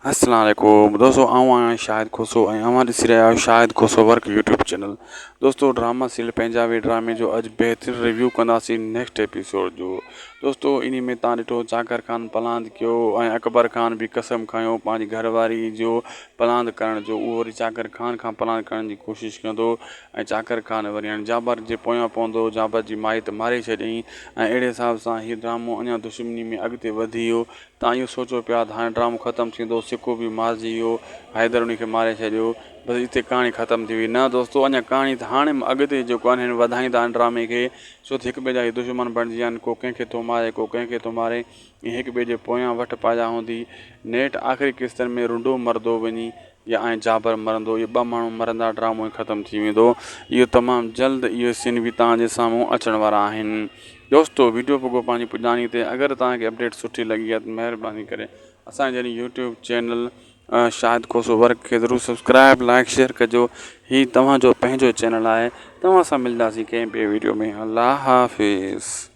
السلام عليڪم دوستو آئون آهيان شاهد کوسو ۽ اوهان ڏسي رهيا آهيو Shahid Khoso work YouTube channel دوستو ڊراما سيريل پنهنجا وي ڊرامي جو اڄ بهترين ريويو ڪنداسين نيڪسٽ ايپيسوڊ جو دوستو انهي ۾ تان ڏٺو چاڪر خان پلاند ڪيو ۽ اڪبر خان به قسم کنيو پنهنجي گهر واري جو پلاند ڪرڻ جو اهو وري چاڪر خان کان پلاند ڪرڻ جي ڪوشش ڪندو ۽ چاڪر خان وري هاڻي جابر جي پويان پوندو جابر جي مائي ته ماري ڇڏيائين ۽ اهڙي حساب سان هي ڊرامو اڃا دشمني ۾ اڳتي وڌي ويو تان اهو سوچيو پيا ته هاڻي ڊرامو ختم ٿيندو، سڪو به مارجي ويو، حيدر انهي کي ماري ڇڏيو، بس اتي ڪهاڻي ختم ٿي وئي. نه دوستو اڃا ڪهاڻي ته هاڻي اڳتي جيڪو آهن هن وڌائيندا آهن ڊرامي کي، ڇو ته هڪ ٻئي جا هي دشمن بڻجي ويا آهن، ڪو ڪنهن کي ٿو ماري ڪو ڪنهن کي ٿو ماري، ائين هڪ ٻئي جي پويان وٺ پايا هوندي. نيٺ آخري قسطن ۾ رنڊو مرندو وڃي يا ۽ جابر مرندو، اهي ٻه ماڻهو مرندا ڊرامو ئي ختم ٿي ويندو. اهو تمام جلد اهي سين به توهان جي سامهون اچڻ وارا آهن. دوستو ويڊيو پڳو پنهنجي پڄاڻي تي اگر توهان کي اپڊيٽ سٺي لڳي آهي ته مهرباني ڪري اسان جي YouTube channel Shahid Khoso work کي ضرور سبسڪرائب لائڪ شيئر ڪجو هي توهان جو پنهنجو چينل آهي توهان سان ملنداسين ڪنهن ٻي ويڊيو ۾ الله حافظ.